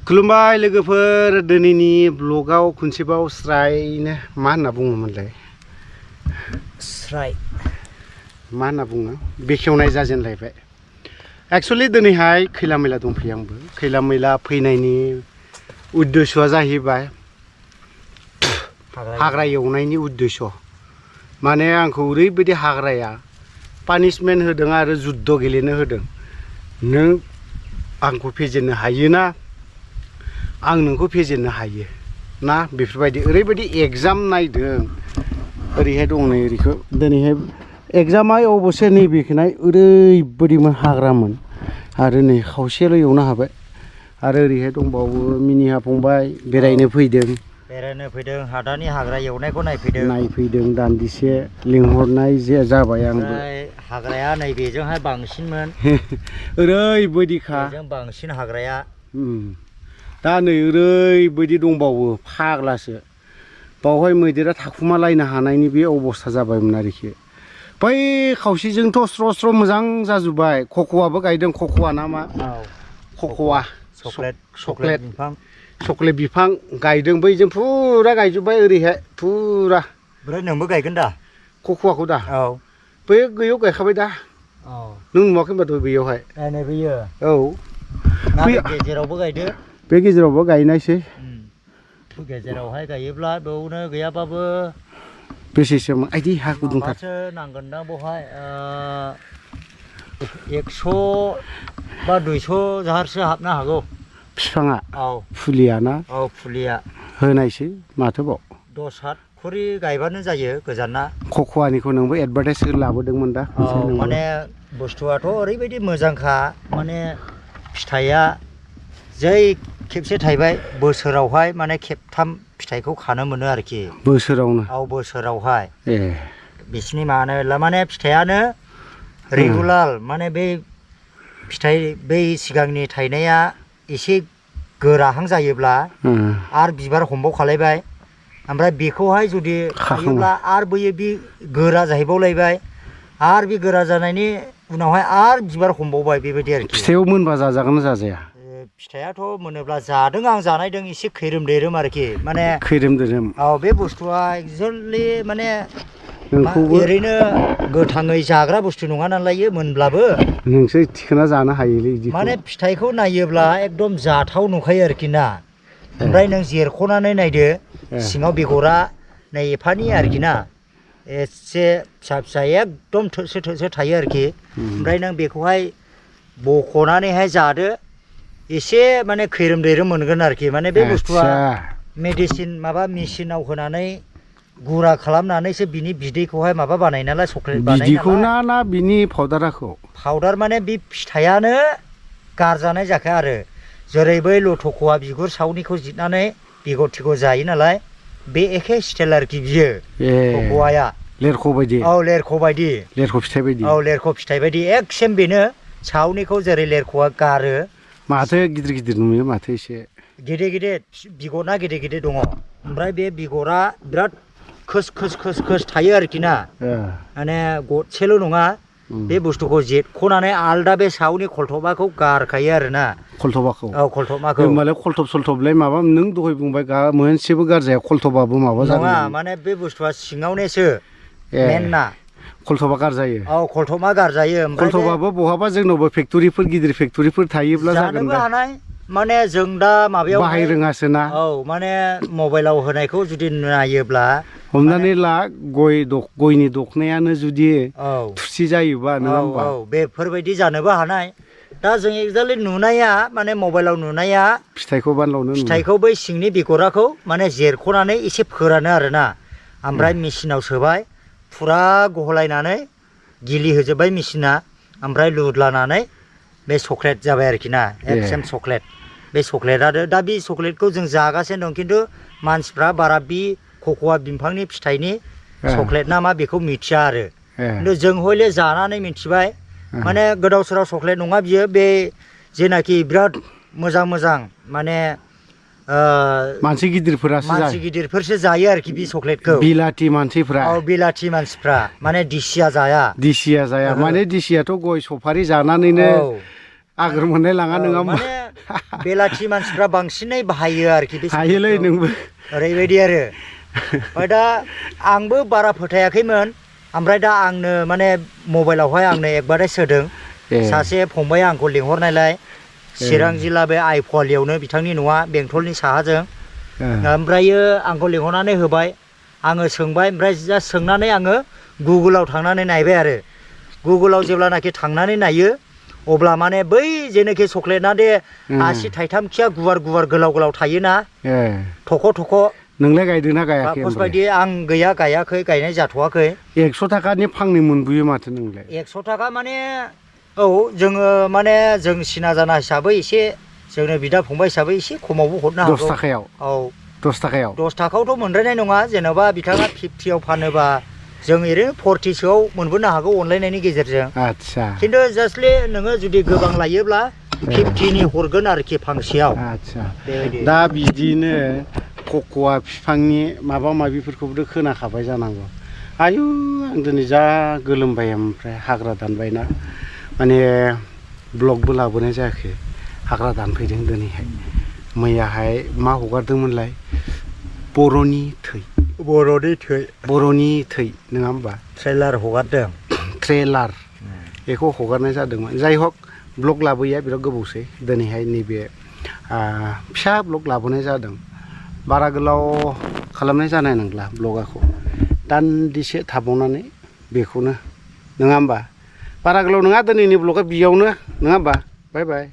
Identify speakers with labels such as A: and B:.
A: खुलुमबाय लोगोफोर दिनैनि ब्लगाव खनसेबाव स्रायनो मा होनना बुङोमोनलाय
B: स्राय
A: मा होनना बुङो बेखेवनाय जाजेनलायबाय एक्चुअली दिनैहाय खैला मैला दंफैयो आंबो खैला मैला फैनायनि उद्देश्यआ जाहैबाय हाग्रा एवनायनि उद्देश्य माने आंखौ ओरैबायदि हाग्राया पानिशमेन्ट होदों आरो जुद्ध गेलेनो होदों नों आंखौ फेजेननो हायोना आं नोंखौ फेजेननो हायो ना बेफोरबायदि ओरैबायदि एग्जाम नायदों ओरैहाय दं नै ओरैखौ दिनैहाय एग्जामा अबसे नैबेखौनाय ओरैबायदिमोन हाग्रामोन आरो नै खावसेल' एवनो हाबाय आरो ओरैहाय दंबावो मिनिहा फंबाय बेरायनो फैदों
B: हादानि हाग्रा एवनायखौ
A: नायफैदों दान्दिसे लिंहरनाय जाबाय आंबो
B: हाग्राया नैबेजोंहाय बांसिनमोन
A: ओरैबायदिखा
B: बेजों बांसिन हाग्राया
A: दा नै ओरैबायदि दंबावो फाग्लासो बावहाय मैदेरा थाखुमालायनो हानायनि बे अबस्था जाबायमोन आरोखि बै खावसेजोंथ' स्र' स्र' मोजां जाजोब्बाय खख'आबो गायदों खख'आ ना मा खख'आ चक्लेट बिफां गायदों बैजों फुरा गायजोब्बाय ओरैहाय फुरा
B: ओमफ्राय नोंबो गायगोन दा
A: खख'आखौ दा
B: औ
A: बै गैयाव गायखाबाय दा नों नुवाखै होनबाथ' बैयावहाय
B: नायनायबोयो
A: औ
B: गेजेरावबो गायदो
A: बे गेजेरावबो गायनायसै
B: गेजेरावहाय गायोब्ला बेयावनो गैयाबाबो
A: बेसेसो आइदि हा गुदुंथार
B: नांगोन दा बेवहाय 100 बा 200 जाहारसो हाबनो हागौ
A: बिफाङा
B: औ
A: फुलिया ना
B: औ फुलिया
A: होनायसै माथोबाव
B: 10-7 खरि गायबानो जायो गोजाना
A: खख'आनिखौ नोंबो एडभार्टाइज लाबोदोंमोन दा
B: माने बुस्थुआथ' ओरैबायदि मोजांखा माने फिथाइया जै खेबसे थाइबाय बोसोरावहाय माने खेबथाम फिथाइखौ खानो मोनो आरोखि
A: बोसोरावनो
B: औ बोसोरावहाय बिसिनि माने फिथाइयानो रेगुलार माने बे फिथाइ बै सिगांनि थाइनाया एसे गोराहां जायोब्ला आरो बिबार हमबावखालायबाय ओमफ्राय बेखौहाय जुदि खायोब्ला आरो बैयो बे गोरा जाहैबावलायबाय आरो बे गोरा जानायनि उनावहाय आरो बिबार हमबावबाय बेबायदि आरोखि
A: फिथाइयाव मोनबा जाजागोन ना जाजाया
B: फिथाइयाथ' मोनोब्ला जादों आं जानायदों एसे खैरोम दैरोम आरोखि माने
A: खैरोम दैरोम
B: औ बे बुस्थुआ एक्जेक्टलि माने
A: नोंखौबो
B: ओरैनो गोथाङै जाग्रा बुस्थु नङा नालाय मोनब्लाबो
A: नोंसो थिखोना जानो हायोलै बिदिखौ
B: माने फिथाइखौ नायोब्ला एकदम जाथाव नुखायो आरोखि ना ओमफ्राय नों जेरख'नानै नायदो सिङाव बेगरा नै एफानि आरोखि ना एसे फिसा फिसा एकदम थोसो थोसो थायो आरोखि ओमफ्राय नों बेखौहाय बख'नानैहाय जादो एसे माने खैरोम दैरोम मोनगोन आरोखि माने बे बुस्थुआ मेडिसिन माबा मेचिनाव होनानै गुरा खालामनानैसो बिनि बिदैखौहाय माबा बानाय नालाय चक्लेट बानाय
A: बिदैखौ ना बिनि पाउदाराखौ
B: पाउदार माने बे फिथाइयानो गारजानाय जाखाया आरो जेरै बै लथख'आ बिगुर सावनिखौ जिरनानै बेगरथिखौ जायो नालाय बे एखे स्टाइल आरोखि बियो खख'आया
A: लेरख' बायदि
B: औ लेरख' बायदि
A: लेरख' फिथाइ बायदि
B: औ लेरख' फिथाइ बायदि एकसेम बेनो सावनिखौ जेरै लेरख'आ गारो
A: माथो गिदिर गिदिर नुयो माथो एसे
B: गिदिर गिदिर बिगरना गिदिर गिदिर दङ ओमफ्राय बे बिगरा बिराद खोस खोस खोस खोस थायो आरोखि ना माने गदसेल' नङा बे बुस्थुखौ जेरख'नानै आलदा बे सावनि खलथबाखौ गारखायो आरोना
A: खलथबाखौ
B: औ खलथबाखौ
A: होमबालाय खलथब सलथबलाय माबा नों दहाय बुंबाय मोनसेबो गारजाया खलथबाबो माबा जागोन
B: नङा माने बे बुस्थुआ सिङावनोसो मेनना
A: खलथबा गारजायो
B: औ खलथबा गारजायो
A: खलथबाबो बहाबा जोंनावबो फेक्ट'रिफोर गिदिर फेक्ट'रिफोर थायोब्ला जागोन दा
B: हानाय माने जों दा माबायाव
A: बाहाय रोङासो ना
B: औ माने मबाइलाव होनायखौ जुदि नायोब्ला
A: हमनानै ला गयनि दखनायानो जुदि थुरसि जायोबा नङा होमबा
B: औ बेफोरबायदि जानोबो हानाय दा जों एक्जेक्टलि नुनाया माने मबाइलाव नुनाया फिथाइखौ बै सिंनि बेगराखौ माने जेरख'नानै एसे फोरानो आरोना ओमफ्राय मेचिनाव सोबाय फुरा गहलायनानै गिलिहोजोब्बाय मेचिना ओमफ्राय लुदलानानै बे चक्लेट जाबाय आरोखि ना एकसेम चक्लेट बे चक्लेटआ दा बे चक्लेटखौ जों जागासिनो दं खिन्थु मानसिफ्रा बारा बे खख'आ बिफांनि फिथाइनि चक्लेट ना मा बेखौ मिथिया आरो खिन्थु जों हयले जानानै मिथिबाय माने गोदाव सोराव चक्लेट नङा बियो बे जेनाखि बिराद मोजां माने
A: मानसि
B: गिदिरफोरसो जायो आरोखि बे चक्लेटखौ
A: बिलाथि मानसिफ्रा
B: औ बिलाथि मानसिफ्रा माने दिसिया जाया
A: माने दिसियाथ' गय सफारि जानानैनो आगोर मोननाय लाङा नङा होमबा
B: माने बेलाथि मानसिफ्रा बांसिनै बाहायो आरोखि बे
A: हायोलै नोंबो
B: ओरैबायदि आरो ओमफ्राय दा आंबो बारा फोथायाखैमोन ओमफ्राय दा आंनो माने मबाइलावहाय आंनो एडभार्टाइज होदों सासे फंबाया आंखौ लिंहरनायलाय चिरां जिल्ला बे आइफवालियावनो बिथांनि न'आ बेंटलनि साहाजों ओमफ्रायो आंखौ लिंहरनानै होबाय आङो सोंबाय ओमफ्राय जा सोंनानै आङो गुगोलाव थांनानै नायबाय आरो गुगोलाव जेब्लानाखि थांनानै नायो अब्ला माने बै जेनोखि चक्लेटना दे आसि थाइथामखिया गुवार गुवार गोलाव गोलाव थायोना थख' थख'
A: नोंलाय गायदोंना गायाखै
B: फार्स्ट बायदि आं गैया गायाखै गायनाय जाथ'वाखै
A: 100 थाखानि फांनै मोनबोयो माथो नोंलाय
B: 100 थाखा माने औ जोङो माने जों सिना जाना हिसाबै एसे जोंनो बिदा फंबाय हिसाबै एसे खमावबो हरनो हागौ
A: 10 थाखायाव
B: औ
A: 10 थाखायाव
B: 10 थाखायावथ' मोनद्रायनाय नङा जेन'बा बिथाङा 50आव फानोबा जों ओरैनो 40सोआव मोनबोनो हागौ अनलायनायनि गेजेरजों
A: आच्छा
B: खिन्थु जास्टलि नोङो जुदि गोबां लायोब्ला 50नि हरगोन आरोखि फांसेयाव
A: आच्छा दा बिदिनो कक'आ बिफांनि माबा माबिफोरखौबो खोनाखाबाय जानांगौ आयु आं दिनै जा गोलोमबाय ओमफ्राय हाग्रा दानबायना माने ब्लगबो लाबोनाय जायाखै हाग्रा दानफैदों दिनैहाय मैयाहाय मा हगारदोंमोनलाय बर'नि थै नङा होमबा
B: ट्रेलार हगारदों
A: ट्रेलार बेखौ हगारनाय जादोंमोन जाय हक ब्लग लाबोया बिराद गोबावसै दिनैहाय नैबे फिसा ब्लग लाबोनाय जादों बारा गोलाव खालामनाय जानाय नंला ब्लगाखौ दान्दिसे थाबावनानै बेखौनो नङा होमबा बारा गोलाव नङा दिनैनि ब्लगा बियावनो नङा होमबा बाय बाय